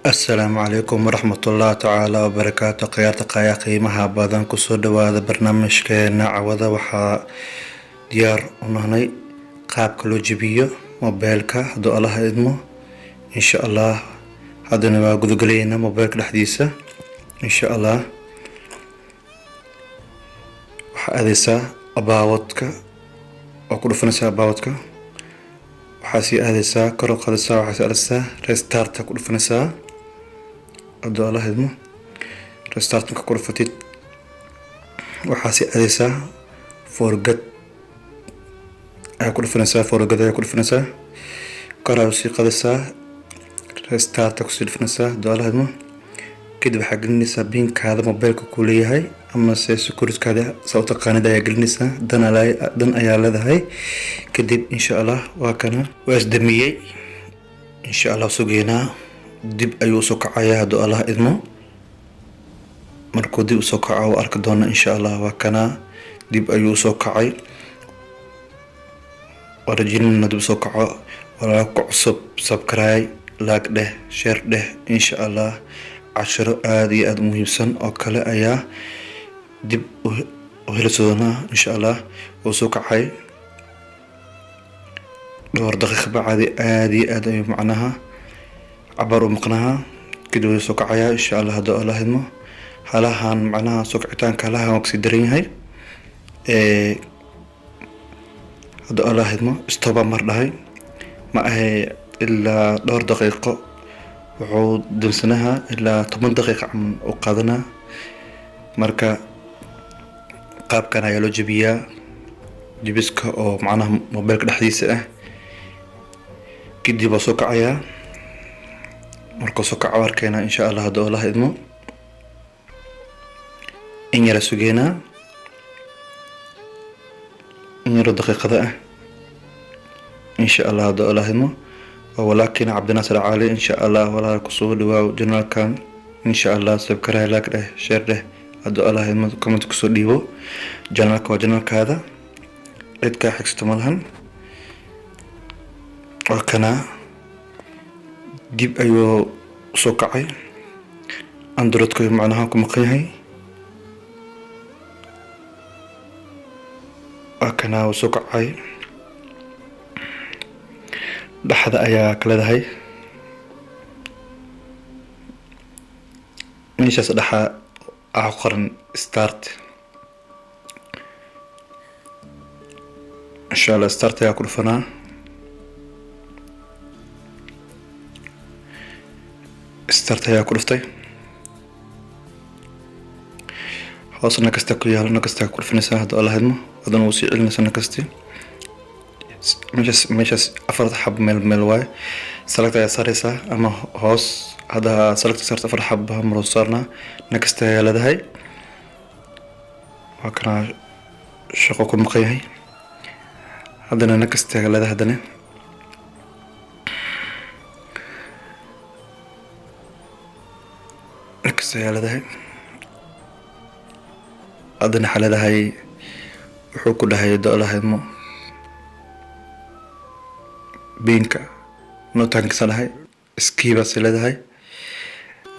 Asalaamu calaykum waraxmatullaahi tacaala wabarakaatu. Khiyaarta qaya qiimaha badan, kusoo dhawaada barnaamijkeena. Cawada waxaa diyaar u nahnay qaabka loo jebiyo mobeelka, hadduu Allaha idmo, insha Allah. Haddana waa gudagalaynaa mobeelka dhexdiisa, insha Allah. Waxaa aadeysaa about-ka oo ku dhufanaysaa about-ka. Waxaa sii aadeysaa, kor u qaadaysaa, waxaa sii aadeysaa restart ku dhufanaysaa, hadduu Allah idmo. Restart marka ku dhufatid, waxaa sii aadeysaa forgot ayaa ku dhufanaysaa. Forgot ayaa ku dhufanaysaa, kor ayaa usii qaadaysaa, restart kusii dhufanaysaa, hadduu Allah idmo. Kadib waxaa gelinaysaa PIN-kaada mobeelka kuu leeyahay amase security-kaada saa u taqaanid ayaa gelinaysaa. Done ayaa leedahay. Kadib, insha Allah, waa kana, waa isdamiyey. Insha Allah sugeynaa, dib ayuu usoo kacayaa, hadduu Allah idmo. Markuu dib usoo kaco waa arki doona, insha Allah. Waa kana, dib ayuu usoo kacay. Waa rajeynayna dib usoo kaco. Walaalka ku cusub, subscribe, like dheh, share dheh. Insha Allah casharo aada iyo aada u muhiimsan oo kale ayaa dib u heli doonaa, insha Allah. Wuu soo kacay dhowr daqiiqa bacdi. Aada iyo aad ayuu macnaha cabar u maqnaha, kadib wuu soo kacayaa, insha Allah, hadduu Allah idmo. Halahan macnaha soo kacitaanka halahan waa kasii daran yahay. Hadduu Allah idmo, stop mar dhahay ma ahay, ilaa dhowr daqiiqo wuxuu damsanaha, ilaa 10 daqiiqa camal u qaadanaa. Marka qaabkan ayaa loo jebiyaa, jebiska oo macnaha mobeelka dhexdiisa ah. Kadib waa soo kacayaa. Markuu soo kaco arkeynaa, insha Allah, hadduu Allah idmo. In yara sugeynaa, in yaro daqiiqada ah, insha Allah, hadduu Allah idmo. Waa walaalkiina Cabdinaasir Caali, insha Allah. Walaal, kusoo dhawaaw channel-kan, insha Allah. Subscribe, like dheh, share dheh, hadduu Allah idmo. Comment kusoo dhiibo. Channel-ka waa channel-kaada, cid kaa xigsato ma lahan. Waa kanaa, dib ayuu usoo kacay. Androidka macnaha ku maqan yahay. Waa kanaa, uu soo kacay. Dhexda ayaa ka leedahay, meeshaas dhexa waxaa ku qoran start, insha Allah. Start ayaa ku dhufanaa. Start ayaa ku dhuftay. Hoos next ku yaalo, next ku dhufanaysaa, hadduu Allah idmo. Haddana wuu sii celinaysaa next. Meeshaas afar xab meel meel waaye. Select ayaa saaraysaa ama hoos hadda select saarta, afar xab maroo saarnaa. Next ayaa leedahay. Waa kana, shaqo ku maqan yahay. Haddana next ayaa leedahay. Haddana next ayaa leedahay. Haddana waxaa leedahay, wuxuu ku dhahay, hadduu Allah idmo, PIN-ka no thanks dhahay, skip aas leedahay.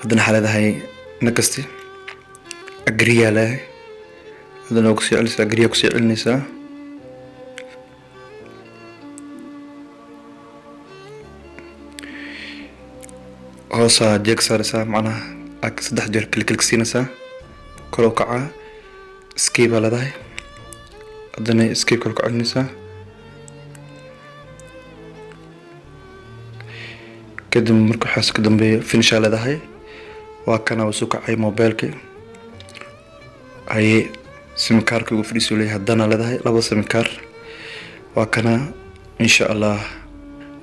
Haddana waxaa leedahay next, agree aa leedahay. Haddana waa kusii celinaysaa, agree kusii celinaysaa. Hoosaa jeeg saaraysaa, macnaha ag saddex jeer click click siinaysaa, kor u kacaa. Skip aa leedahay. Haddana skip kale ku celinaysaa. Kadib marka waxaas ka dambeeya, finish aa leedahay. Waa kana, wuu soo kacay mobeelki. Haye, SIM card-ka ugu fadhiisuu leeyahay. Haddana leedahay laba SIM card. Waa kana, insha Allah.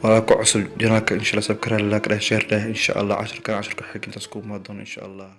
Waa ku cusub channel-ka, insha Allah, subscribe, like dheh, share dheh, insha Allah. Cashirkan cashirka xig intaas ku imaan doono, insha Allah.